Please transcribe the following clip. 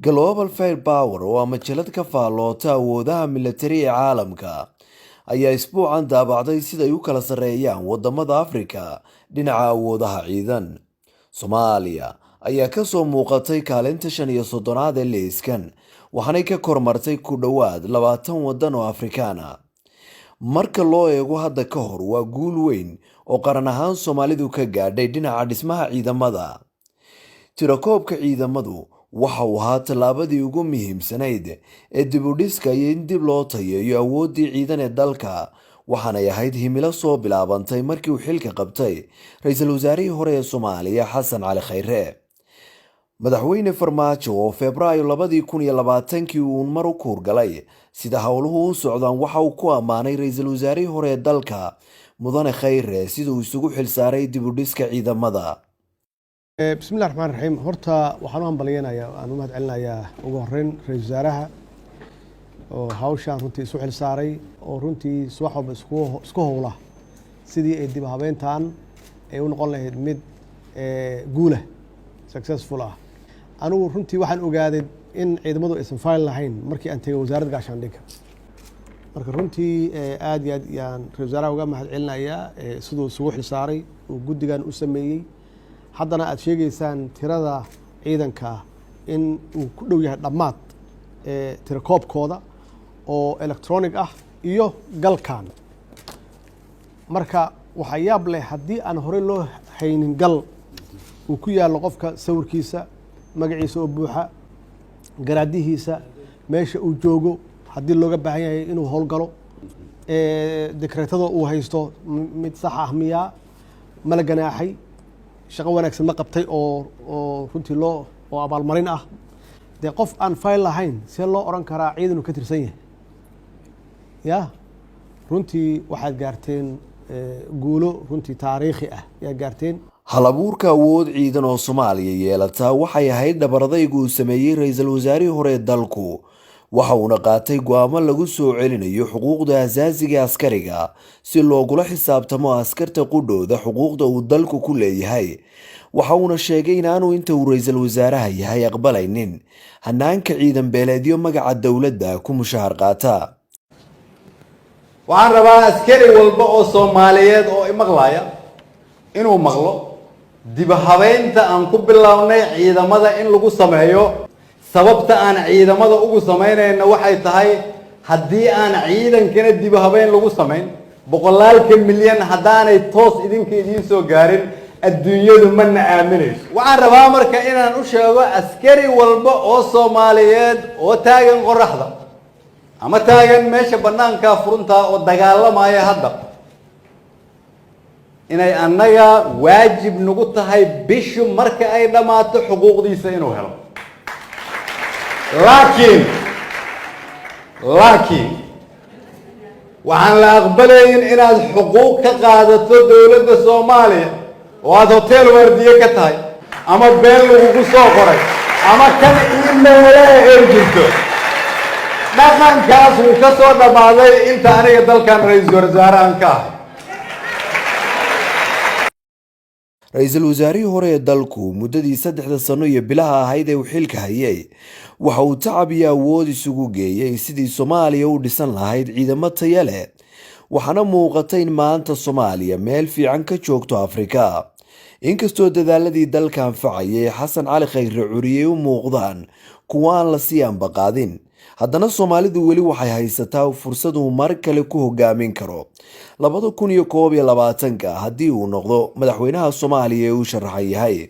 Global Firepower, oo ah majalad ka faalloota awoodaha milatari ee caalamka, ayaa isbuucan daabacday siday u kala sarreeyaan wadamada Afrika dhinaca awoodaha ciidan. Soomaaliya ayaa kasoo muuqatay kaalinta 35aad ee liiskan, waxaanay ka kormartay ku dhowaad 20 wadan oo Afrikaan ah. Marka loo eego hadda ka hor, waa guul weyn oo qaran ahaan Soomaalidu ka gaadhay dhinaca dhismaha ciidamada. Tirakoobka ciidamadu waxa uu ahaa tallaabadii ugu muhiimsanayd ee dib u dhiska iyo in dib loo tayeeyo awooddii ciidan ee dalka, waxaanay ahayd himilo soo bilaabantay markii uu xilka qabtay ra-iisul wasaarihii hore ee Soomaaliya, Xasan Cali Khayre. Madaxweyne Farmaajo oo Febraayo 2020kii uun mar u kuurgalay sida howluhu u socdaan, waxa uu ku ammaanay ra-iisul wasaarihii hore ee dalka, Mudane Khayre, sida uu isugu xilsaaray dib u dhiska ciidamada. Bismillahi raxmaan raxiim. Horta waxaan u hambalyeynayaa, aan u mahad celinayaa ugu horeyn ra-isul wasaaraha oo hawshaan runtii isu xil saaray, oo runtii subax walba isku howla sidii ay dib habeyntan ay u noqon lahayd mid guulah, successful ah. Anigu runtii waxaan ogaaday in ciidamadu aysan file lahayn markii aan tegay Wasaaradda Gaashaandhigga. Marka runtii aad iyo aad yaan ra-isul wasaaraha uga mahad celinayaa siduu isugu xil saaray, uu guddigan u sameeyey. Haddana aad sheegeysaan tirada ciidanka in uu ku dhow yahay dhammaad tirakoobkooda oo electronic ah iyo galkan. Marka waxaa yaab leh, haddii aan horey loo haynin gal uu ku yaallo qofka sawirkiisa, magaciisa oo buuxa, garaadihiisa, meesha uu joogo, haddii looga baahan yahay inuu howlgalo, dekreetada uu haysto mid sax ah miyaa, mala ganaaxay, shaqo wanaagsan ma qabtay oo runtii loo oo abaalmarin ah. Dee qof aan file lahayn see loo odhan karaa ciidan uu ka tirsan yahay? Ya runtii waxaad gaarteen guulo runtii taariikhi ah yaa gaarteen. Hal-abuurka awood ciidan oo Soomaaliya yeelataa waxay ahayd dhabaradaygu uu sameeyey ra-iisul wasaarihii hore ee dalku, waxa uuna qaatay go-aamo lagu soo celinayo xuquuqda asaasiga askariga, si loogula xisaabtamo askarta qudhooda xuquuqda uu dalku ku leeyahay. Waxa uuna sheegay inaanu inta uu ra-iisul wasaaraha yahay aqbalaynin hanaanka ciidan beeleedyo magaca dowladda ku mushahar qaata. Waxaan rabaa askari walba oo Soomaaliyeed oo imaqlaya inuu maqlo dib habeynta aan ku bilownay ciidamada in lagu sameeyo. Sababta aan ciidamada ugu samaynayna waxay tahay, haddii aan ciidankana dib habeyn lagu samayn, boqolaalka milyan haddaanay toos idinka idiin soo gaarin, adduunyadu mana aaminayso. Waxaan rabaa marka inaan u sheego askari walba oo Soomaaliyeed oo taagan qoraxda ama taagan meesha bannaanka furunta oo dagaalamaya hadda, inay annaga waajib nagu tahay bishu marka ay dhammaato xuquuqdiisa inuu helo. Laakiin waxaan la aqbalaynin inaad xuquuq ka qaadato dowladda Soomaaliya oo aada hotel waardiye ka tahay, ama been lagugu soo qoray, ama kan email ay jirto. Dhaqankaas wuu ka soo dhammaaday inta aniga dalkan ra-iisul wasaare aan ka ahay. Ra-iisul wasaarihii hore ee dalku muddadii 3da sano iyo bilaha ahayd ee uu xilka hayay, waxa uu tacab iyo awood isugu geeyey sidii Soomaaliya u dhisan lahayd ciidamo taya leh, waxaana muuqata in maanta Soomaaliya meel fiican ka joogto Afrika, inkastoo dadaaladii dalka anfacayay ee Xasan Cali Khayre curiyey u muuqdaan kuwa aan la sii ambaqaadin. Haddana Soomaalidu weli waxay haysataa fursad uu mar kale ku hogaamin karo 2021ka, haddii uu noqdo madaxweynaha Soomaaliya ee uu sharaxan yahay.